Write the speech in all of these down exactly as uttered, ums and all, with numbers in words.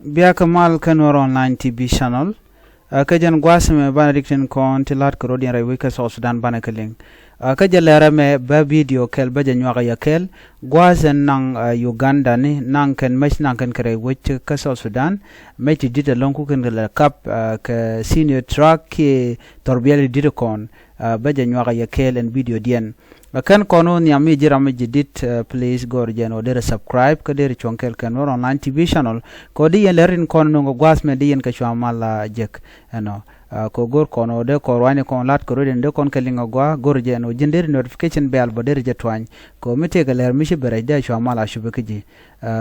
Biakä mal kä Nuɛr Online T V channel. Kä jɛn gua̱a̱th mɛ banɛ rik tin kɔn ti la̱t kɛ rɔ̱diɛn rɛy wec kä South Sudan banɛ kɛ liŋ. Kä jɛ lɛrɛ mɛ bä video kɛl bä jɛ nyuakä yɛ kɛl. Gua̱a̱th ɛn naŋ Uganda ni naŋ kɛn mec naŋ kɛn kɛ rɛy wec kä South Sudan. Mec ti dit ɛlɔ̱ŋ ku kɛn kɛ lɛ kap kɛ senior truck kiɛ thɔrbiɛl ti dit kɔn. Bä jɛ nyuakä yɛ kɛl ɛn video diɛn. Kɛn kɔn wä nhiam mi ji̱ ram mi ji̱ dit, please gör jɛn wä derɛ subscribe kä derɛ cuɔ̱ŋ kɛl kɛn Nuɛr Online T V channel. Kɛ wä di yɛn lɛr in kɔn nuŋ kɛ gua̱a̱th mɛ di yɛn kɛ cua mal a jek. Ɛnɔ kɛ wä gör kɔn wä dee kɔn ruany kɔn lat kɛ rɔ̱diɛn dee kɔn kɛ liŋ kɛ gua̱a̱ gör jɛn wä ji̱n derɛ notification bell bä derɛ jɛ tuany. Kɛ wä mi tëëkɛ lɛr mi ci bɛ rɛc dee cua mal a cupɛ kä ji̱.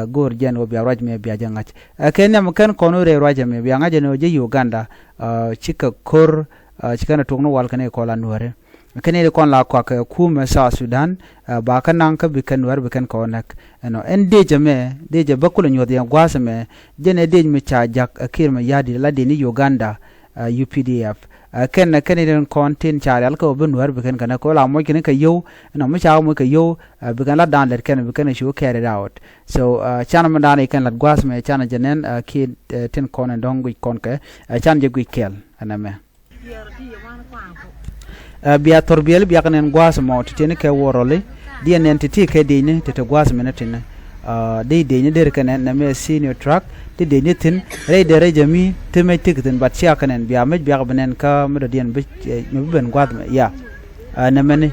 Gör jɛn wä bia ruac mɛ bia jɛ ŋa̱c. Kɛ nhiam kɛn kɔn wä rɛy ruac mɛ bia ŋa̱c ɛn wä ji̱ Uganda. Cikɛ ko̱r cikɛn a tuk ni wal kɛn i̱ kɔn la Nuääri. Kɛn i̱ kɔn la kɔak kɛ kumɛ South Sudan. Ba kä naŋ kä bi kɛn Nuääri bi kɛn kɛ wä näk. Ɛnɔ ɛn dec ɛmɛ dec ɛ bä kulɛ nyuɔth yɛn gua̱a̱th ɛmɛ. Jɛn ɛ dec mi ca jak ɛ Kiir Mayardit la dec ni Uganda. U P D F. Kɛn kɛn i̱ kɔn tin ca rial kä wä bi Nuääri bi kɛn kɛ näk kɛ wä la moc kɛn kɛ yio̱w. Ɛnɔ mi ca moc kɛ yio̱w bi kɛn la da̱a̱n lɛt kɛn bi kɛn cu carry it out. So can mi da̱a̱n i̱ kɛn lat gua̱a̱th ɛmɛ can jɛ nɛn kiɛ tin kɔn in dɔ̱ŋ guic kɔn kɛ can jɛ guic kɛɛl ɛn ɛmɛ. Bia thɔrbiɛl biak nɛn gua̱a̱th mɔ ti tiɛni kɛ wä rɔli. Diɛ nɛn ti ti kɛ diecni ti ti gua̱a̱th mɛn ti ni. Di diecni der kɛ nɛn nɛmɛ senior truck ti diecni thin rɛy derɛ jɛ mi ti mec tik thin bat cia kɛ nɛn bia mec biak bi nɛn kä mi dɔ̱diɛn bi mi bi ben gua̱a̱th mɛ ya. Nɛmɛni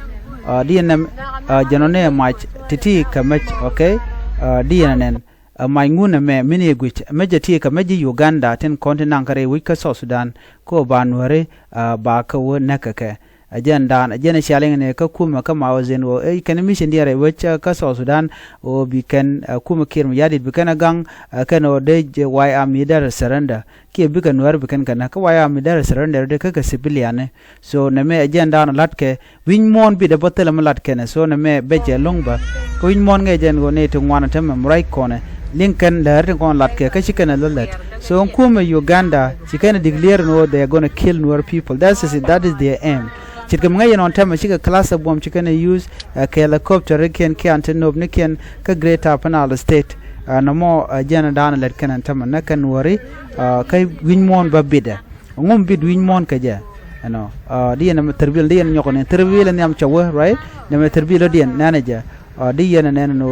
diɛ nɛm jɛnɔ ni mac ti ti kɛ mec, okay. Diɛ nɛn. Mac ŋun ɛmɛ min i̱ guic mec ɛ ti kɛ mec ji̱ Uganda tin kɔn ti naŋ kä rɛy wec kä South Sudan. Kä ba Nuääri ba kä wä näk kɛ kɛ. Ɛ jɛn daan ɛ jɛn ɛ cialiŋ ni kä kumɛ kä ma wä zin wä ɛ kɛn mission diɛn rɛy wec kä South Sudan. Wä bi kɛn kumɛ Kiir Mayardit bi kɛn ɛ gaŋ kɛn wä dee jɛ way am mi dɛr surrender. Kiɛ bikɛ Nuääri bi kɛn kɛ näk kä way am mi dɛr surrender dee kä kɛ civilian ni. So nɛmɛ ɛ jɛn daan ɛ la̱t kɛ wi̱ny muɔ̱ɔ̱n bitdɛ bä thilɛ mi lat kɛnɛ so nɛmɛ bɛcɛ lo̱ŋ bä. Kä wi̱ny muɔ̱ɔ̱n ŋɛ jɛn ɣöö nɛy ti ŋuan ɛ tämɛ mi ruac kɔnɛ liŋ kɛn lɛr ti kɔn lat kɛ kä ci kɛnɛ lä lät. So kumɛ Uganda ci kɛnɛ declare ni ɣöö they are gonna kill Nuer people. That is it, that is their aim. Ce̱tkɛ mi ŋäc yɛn ɣɔn tämɛ cikɛ class ɛ buɔ̱m ci kɛnɛ use kɛ helicopter kiɛn kiɛ anti nop ni kiɛn kä Greater Upper Nile State. Nɔmɔ jɛn daanɛ lät kɛnɛ tämɛ nä kɛn Nuääri. Kä wi̱ny muɔ̱ɔ̱n bä bitdɛ. Ŋum bit wi̱ny muɔ̱ɔ̱n kɛ jɛ. Ɛnɔ di yɛn nɛmɛ thirbil di yɛn nyɔk ni thirbil nhiam cɛ wä, right? Nɛmɛ thirbil lɔ di yɛn nɛnɛ jɛ. Di yɛn nɛn ni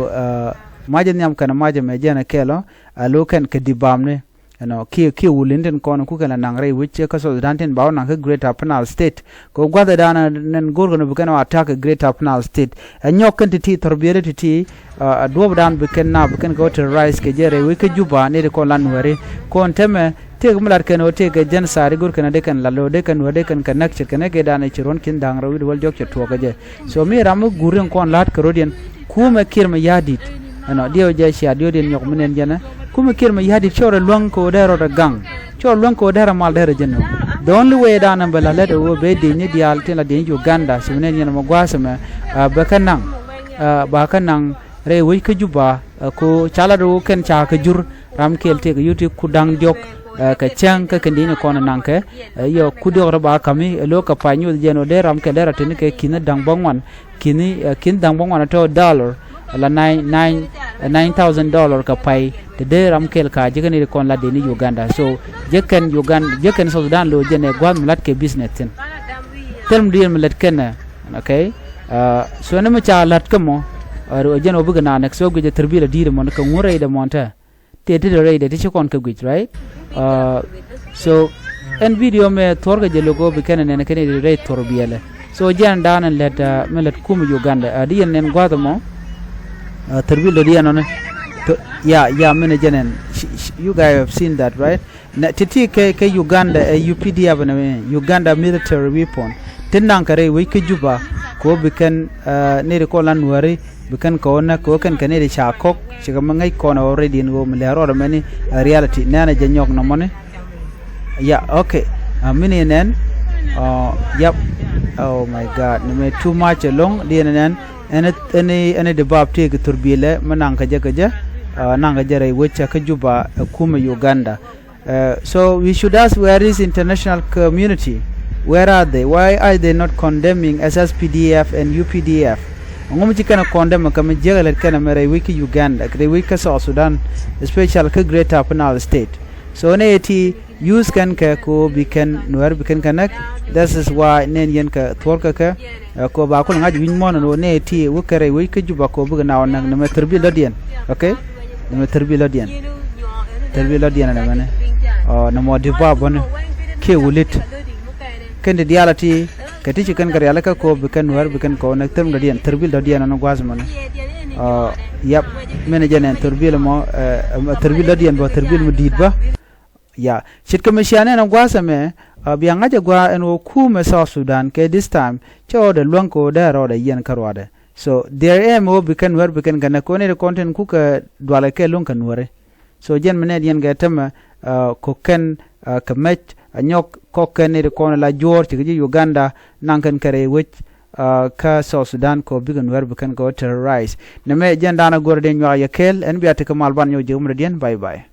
macɛ nhiam kɛn macɛ mɛ jɛn kɛɛlɔ. Alo kɛn kɛ di bam ni. Ɛnɔ kiɛ kiɛ wulin tin kɔn ku kɛn la naŋ rɛy wec kä South Sudan tin ba wä naŋ kä Greater Upper Nile State. Kɛ gua̱thɛ dan nɛn go̱r kɛn bi kɛn wa attack Greater Upper Nile State. Ɛ nyɔk kɛn ti ti thɔrbiɛri ti ti. A duɔ̱ɔ̱pdan bi kɛn na bi kɛn kɛ wä terrorize kɛ jɛ rɛy wec kä Juba ni ti kɔn la Nuääri. Kɔn tämɛ tëëk mi lat kɛn ɣöö tëëk kɛ genocide i̱ go̱r kɛn a dee kɛn lat lo̱o̱ dee kɛn Nuääri dee kɛn kɛ näk ce̱tkɛ näk kɛ dan i̱ ci ruɔ̱n ki̱n da̱ŋ rɛw wi̱cdɛ wäl jɔk cɛ tuɔɔk kɛ jɛ. So mi ram mi guur in kɔn la̱t kɛ rɔ̱diɛn kumɛ Kiir Mayardit. Ɛnɔ diɛw jɛ cia diɔ̱ɔ̱diɛn nyɔk mi nɛn jɛnɛ kumɛ Kiir Mayardit cɔɔr ɛ luäŋ kɛ ɣöö dee rɔɔdɛ gaŋ. Cɔɔr luäŋ kɛ ɣöö dee rɛ mal dee rɛ jɛ nööŋ. The only way dan ɛn bɛ la̱t lät ɛ ɣöö bɛ diecni diaal tin la diecni Uganda ci mi nɛn jɛnɛ mɛ gua̱a̱th ɛmɛ. Bɛ kä naŋ ba kä naŋ rɛy wec kä Juba. Ko ca lat ɣöö kɛn ca kɛ jur ram kɛl tëëk yut ti ku da̱ŋ diɔ̱k kɛ cäŋ kä kɛn di̱i̱ni kɔn naŋ kɛ. Yɔ ku diɔ̱k rɔ ba ka̱mi ɛ lo̱k kɛ pay nyoth jɛn ɣöö dee ram kɛl dee rɔ teni kɛ ki̱n da̱ŋ bä ŋuan ki̱n ki̱n da̱ŋ bä ŋuan tɔ dollar la nine nine nine thousand dollar kɛ pay. Te dee ram kɛl ka ji̱ kɛn ri kɔn lat dee ni Uganda. So ji̱ kɛn Uganda ji̱ kɛn South Sudan lo̱ jɛn ɛ gua̱a̱th mi lat kɛ business thi̱n. Thil mi diɛn mi lät kɛn ɛ. Okay. So ni mi ca la̱t kä mɔ. Ɛ jɛn ɔ bikɛ naan ɛ so guic ɛ thirbil ɛ di̱i̱t ɛmɔn kɛ ŋun rɛydɛ mɔn tɛ. Tëë ti dee rɛydɛ ti ci kɔn kɛ guic, right? So ɛn video mɛ thuɔ̱rkɛ jɛ lo̱k ɔ bi kɛn ɛ nɛn kɛn ɛ rɛy thuɔ̱r biɛlɛ. So jɛn daan ɛn lät mi lät kumɛ Uganda ɛ di yɛn nɛn gua̱th ɛmɔ. Thirbil dee di yɛn ɔni. Ya ya min ɛ jɛn ɛn. You guys have seen that, right? Nɛ ti̱ti̱ kɛ kɛ Uganda ɛ U P D F nɛ Uganda military weapon. Tin naŋ kɛ rɛy wec kä Juba kɛ ɣöö bi kɛn nɛy ti kɔn la Nuääri bi kɛn kɛ ɣöö näk kɛ ɣöö kɛn kɛ nɛy ti ca kɔk. Cikɛ mi ŋäc kɔn ɛ already ɛn ɣöö mi lɛ rɔɔdɛ mɛni ɛ reality nɛnɛ jɛ nyɔk nɔmɔni. Ya, okay. Mini nɛn. Yap. Oh my God, ni mɛ too much ɛlɔ̱ŋ di ɛn nɛn. Ɛn ɛn ɛn di bap tëëk thurbilɛ mi naŋ kɛ jɛ kɛ jɛ. Naŋ kɛ jɛ rɛy wec kä Juba ɛ kumɛ Uganda. So we should ask, where is international community? Where are they? Why are they not condemning S S P D F and U P D F? Ŋu mi ci kɛn a condemn kɛ mi jiäk a lät kɛn a mɛ rɛy wec kä Uganda, rɛy wec kä South Sudan, especially kä Greater Upper Nile State. So nɛ ti use kɛn kɛ ko bi kɛn Nuɛr bi kɛn kɛ näk. That is why nɛn yɛn kɛ thuɔr kɛ kɛ ko ba kul ŋa̱c wi̱ny muɔ̱n ɛn ɣöö nɛ ti wä kɛ rɛy wec kä Juba ko bikɛ na wä näk nɛmɛ thirbil dɔ̱diɛn. Okay. Nɛmɛ thirbil dɔ̱diɛn. Thirbil dɔ̱diɛn nɛmɛ ni nɛ mɔ di ba bäni kiɛ wulit. Kɛn ti diaal a ti kɛ ti ci kɛn kɛ rialikä ko bi kɛn Nuɛr bi kɛn kɛ wä näk thirbil dɔ̱diɛn, thirbil dɔ̱diɛn ɛn gua̱a̱th mɔni. Yap. Mɛn jɛ nɛn thirbil mɔ, thirbil dɔ̱diɛn bä, thirbil mi di̱i̱t bä. Ya ce̱tkɛ mi cia nɛn ɛ gua̱a̱th ɛmɛ. Bia ŋa̱c ɛ gua̱a̱ ɛn ɣöö kumɛ South Sudan kɛ this time cɛ ɣöö dee luäŋ kɛ ɣöö dee rɔɔdɛ yiɛn kä ruaadɛ. So their aim ɣöö bi kɛn Nuɛr bi kɛn kɛ näk kɛ ɣöö nɛy ti kɔn tin kukɛ dualɛ kɛ luäŋ kɛ Nuɛri. So jɛn mi nɛy ti yɛn kɛ tämɛ kɛ kɛn kɛ mɛc a nyɔk kɔk kɛn nɛy ti kɔn la juɔ̱ɔ̱r cikɛ ji̱ Uganda naŋ kɛn kɛ rɛy wec kä South Sudan kɛ ɣöö bikɛ Nuɛr bi kɛn kɛ ɣöö terrorize. Nɛmɛ jɛn da̱a̱n a go̱r a diɛn nyuak yɛ kɛɛl ɛn bia tekɛ mal ban nyɔk ji̱ ɣöö mi dɔ̱diɛn. Bye bye.